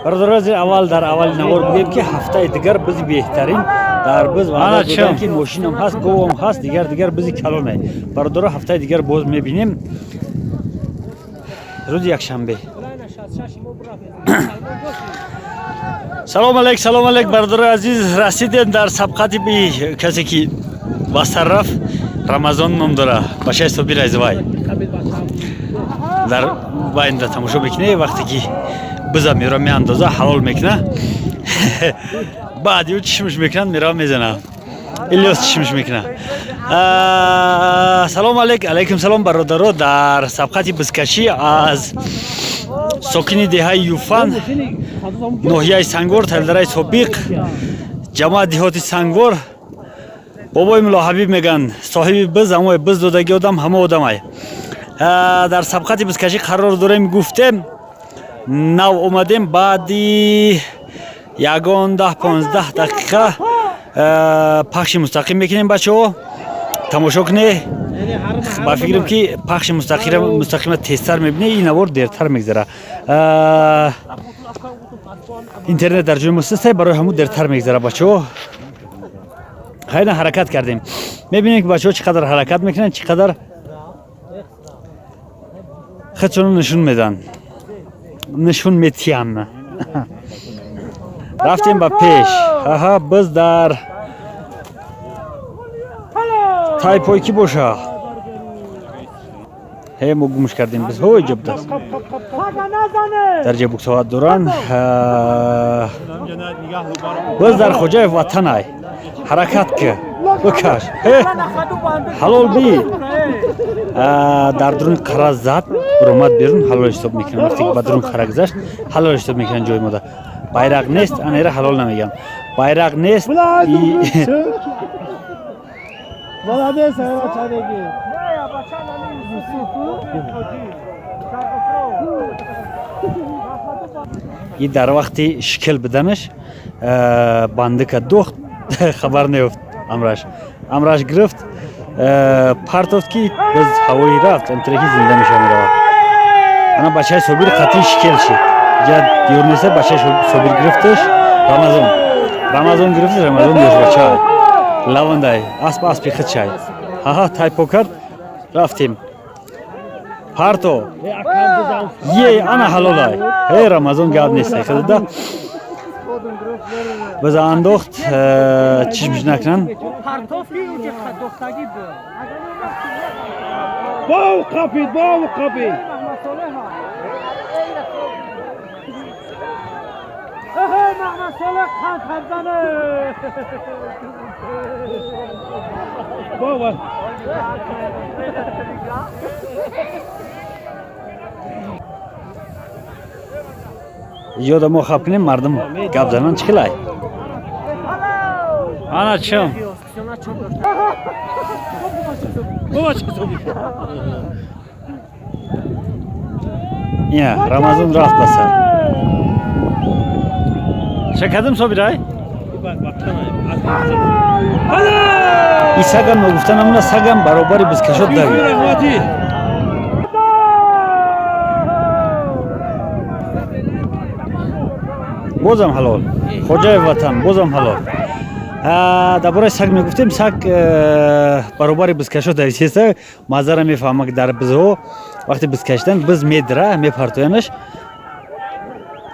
Бародарози, аввал дар аввали навор бигӯем, ки ҳафтаи дигар бизи беҳтарин дар биз ваъда додам, ки мошинам ҳаст, говам ҳаст, дигар дигар бизи калоне. Бародаро, ҳафтаи дигар боз мебинем, рӯзи якшанбе. Салом алейк, салом алейк, бародарои азиз. Расидем дар сабқати би касе ки ба сар рафт, Рамазон ном дора, бачаи Собир Айзвай. Дар байнда тамошо мекунӣ, вақте ки биза мера меандоза, ҳалол мекуна, баъди ӯ чишмш мекунад, мера мезана, Илёс чишмш мекуна. Салом алейк, алейкум салом, бародаро. Дар сабқати бизкашӣ аз сокини деҳаи Юфан, ноҳияи Сангвор, Талдараи собиқ, ҷамоат деҳоти Сангвор, бобои Муллоҳабиб меган, соҳиби биз, ҳамои биз додаги одам, ҳама одамай. Дар сабқати бизкашӣ қарор дорем, гуфтем, нав омадем, баъди ягон 10-15 дақиқа пахши мустақим мекунем. Бачаҳо, тамошо кунед. Ба фикрам, ки пахши мустақима тезтар мебинед, ин навор дертар мегзара. Интернет дар ҷои мустасай, барои ҳамун дертар мегзара. Бачаҳо, хайна ҳаракат кардем, мебинем, ки бачаҳо чӣ қадар ҳаракат мекунанд, чӣ қадар худшонро нишон медиҳанд, нишон метиҳанд. Рафтем ба пеш. Аҳа, биз дар тай пой кӣ боша? Ҳе, мо гумш кардем. Биз ҳо ҷо будааст, дар ҷа буксоват доранд. Биз дар Хоҷаев Ватанай. Ҳаракат ки, бикаш, ҳалол би. Дар дуруни қара зад, буромад берун, ҳалол ҳисоб мекунанд. Вақте ки ба дурун қара гузашт, ҳалол ҳисоб мекунанд. Ҷои мода байрақ нест, анера ҳалол намегӯям, байрақ нест. Молодец, бача. И дар вақти шикел биданаш бандика духт, хабар неёфт, амраш гирифт, партофт, ки боз ҳавои рафт, амтираки зинда меша, меравад. Ана бачаи Собир қатъи шикел шид, ҷа диёр неста. Бачаи Собир гирифташ, Рамазон, Рамазон гирифташ. Рамазон ёш бача лавандай, асп аспи хидшай. Ҳаҳа, тайпо кард, рафтем, парто е, ана ҳалолай. Э, Рамазон, гап нестай, хидада биза андохт, чишмш накунанд. Бов қапид, бов қапид. Бова. Ёда мо хаб кунем, мардум гап зананд, чӣ хелай? Ана чим. Бова чӣ собид. Ина Рамазон рафт ба сар. Шакадим, Собирай. И сагам ногуфта намуна, сагам баробари бизкашот давид. Раҳматӣ. Бозам ҳалол, Хоҷаев Ватан, бозам ҳалол. Дар бораи саг мегуфтем, саг баробари бизкашо дависеста, мазара мефаҳма, ки дар бизҳо вақте биз кашидан, биз медра, мепартоянаш,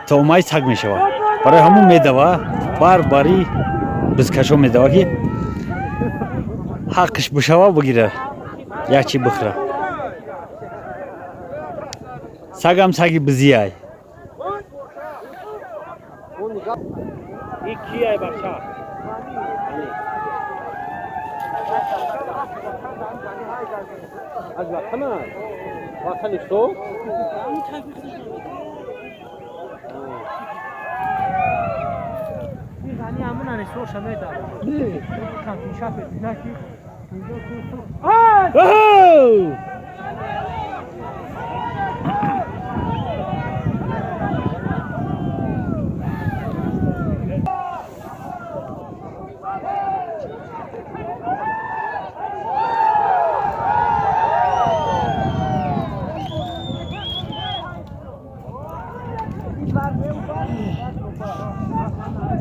то омаи саг мешавад. Барои ҳамун медава, бар бари бизкашо медава, ки ҳаққиш бишава, бигира, як чи бихӯра. Сагам саги бизияй. И кияй, бача? Аз ватана? Ватани со? Ғани ҳамун анисоша медад. Кампишафе динаки. Оҳо!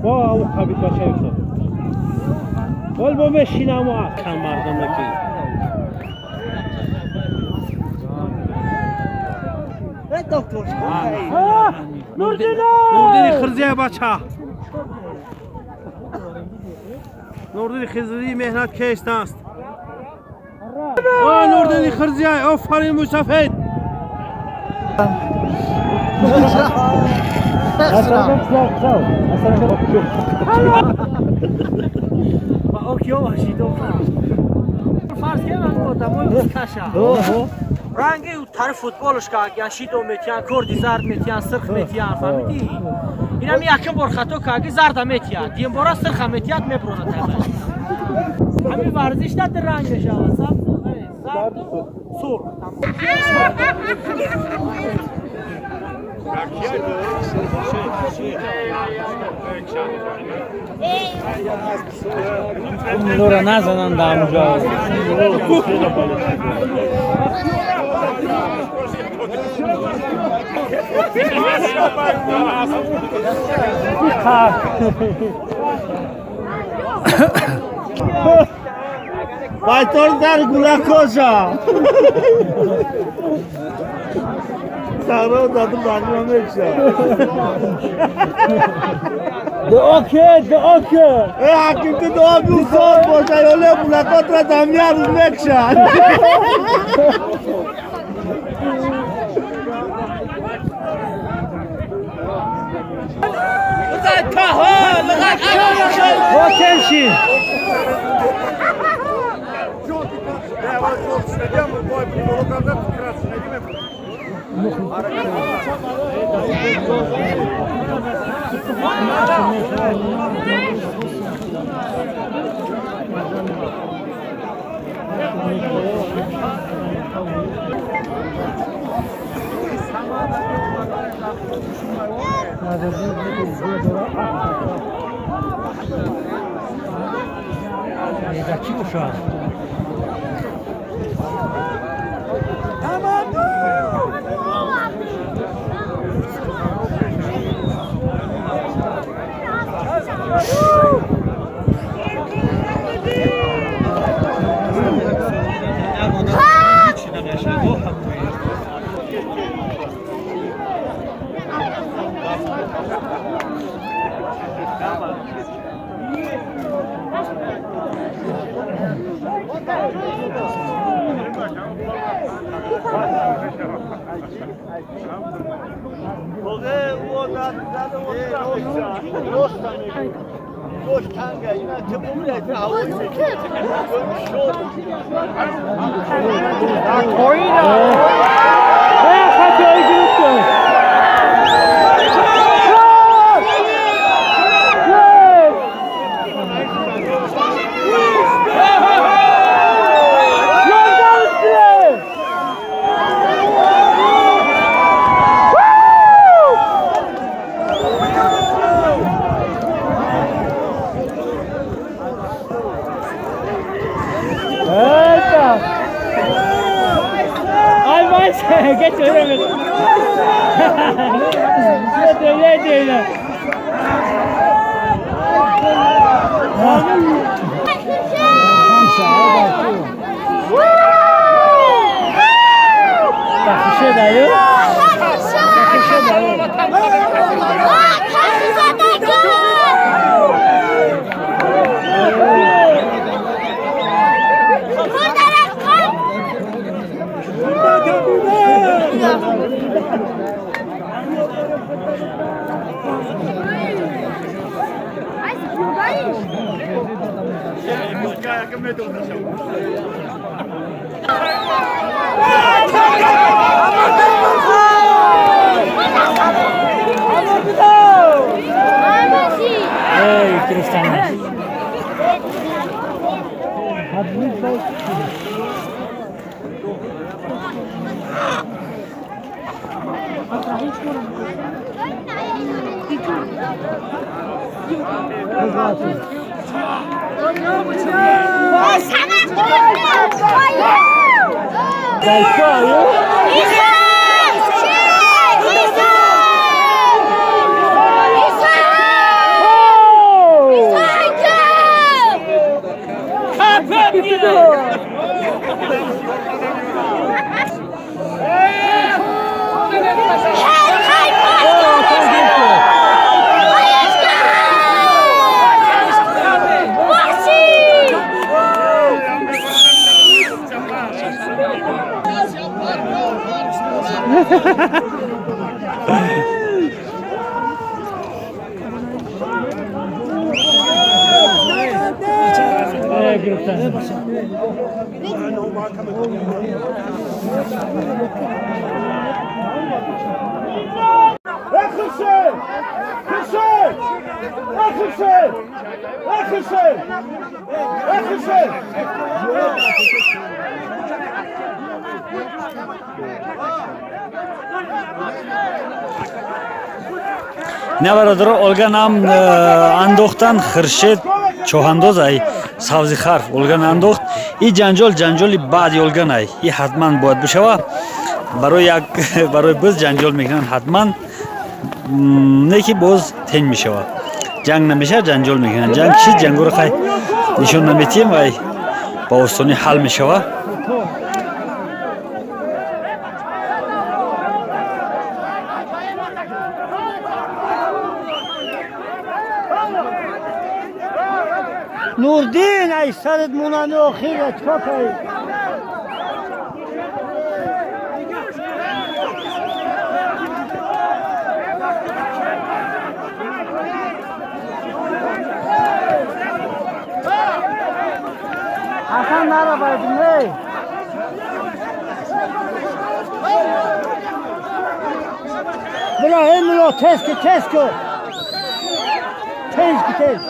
Бо ҳамун қабил бачаи устод. Бол бо мешинаму акан мардум ки. Нурдина! Нурдини хирзия бача. Нурдини хирзии меҳнат кест аст. О Нурдини хирзия, офарин мусафед. Ранги тари футболш кагиян, шидо метиян, корди зард метиян, сирх метиян, фаҳмидӣ? Инам якум бор хато каги зарда метияд, дуюм бора сирха метияд, мебурона тайба. Ҳамин варзиш на ду ранг мешавад, зарду сурх. Нура назананд дар онҷо. Байтор дар гулакоша. Саро дадум дадум мекша. Дуо ке, дуо ке. Э ҳаким ки дуо бисор боша ёле гулакотра дамия рӯз мекша. Окенши. Чӣ бошад? На, бародаро, олганам андохтан. Хиршед чоҳандоз ай савзи хар олган андохт. И ҷанҷол ҷанҷоли баъди олганай, и ҳатман бояд бишава. Барои як барои биз ҷанҷол мекунанд ҳатман. Не ки боз тен мешава, ҷанг намешава, ҷанҷол мекунанд. Ҷанг чиз, ҷангоро хай нишон наметиҳем, вай ба осонӣ ҳал мешава. Нурдин, ай сарат монани охира чикор кардӣ? Ҳасан, нара бояд, не. Бира, эй мулло, тез ки, тез ки. Тез ки, тез.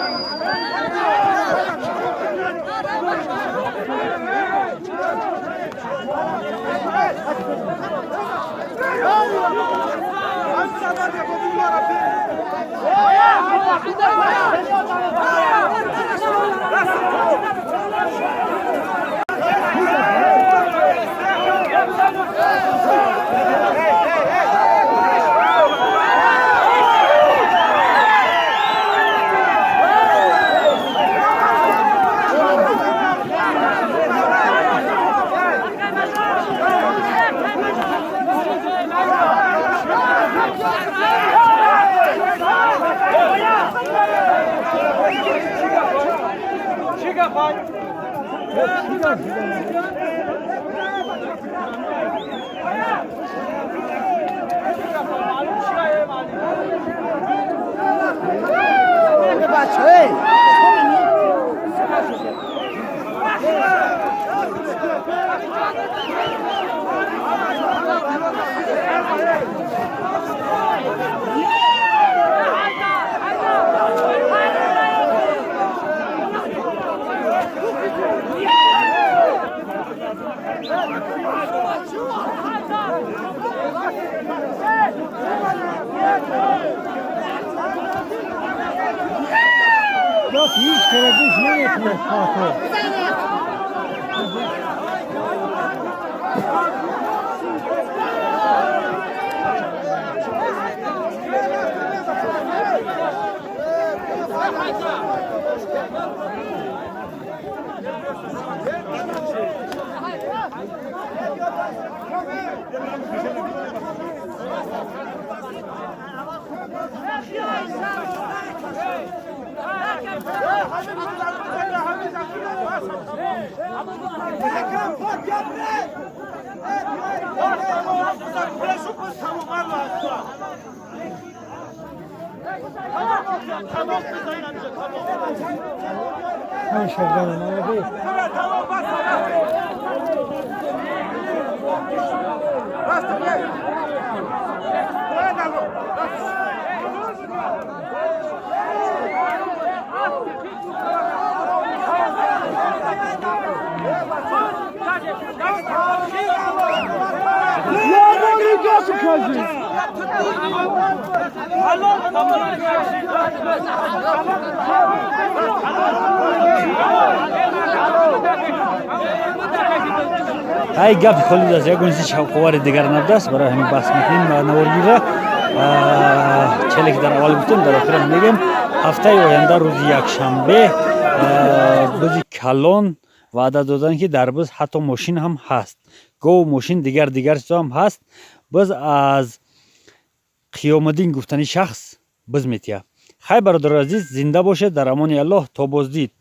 Ҳеҷ кара гӯш наметунад пато. Ман шарданам омадӣ. Ай, гапи холид аст, ягон чизи шавқовари дигар набудааст. Барои ҳамин баҳс мекунем наворгирра. Челе ки дар аввал гуфтем, дар охирам мегем: ҳафтаи оянда, рӯзи якшанбе, бузи калон ваъда доданд, ки дар буз ҳатто мошин ҳам ҳаст, гову мошин, дигар дигар чизо ҳам ҳаст. Боз аз Қиёмуддин гуфтани шахс буз метиҳад. Хай, бародари азиз, зинда бошед, дар амони Аллоҳ, то боздид.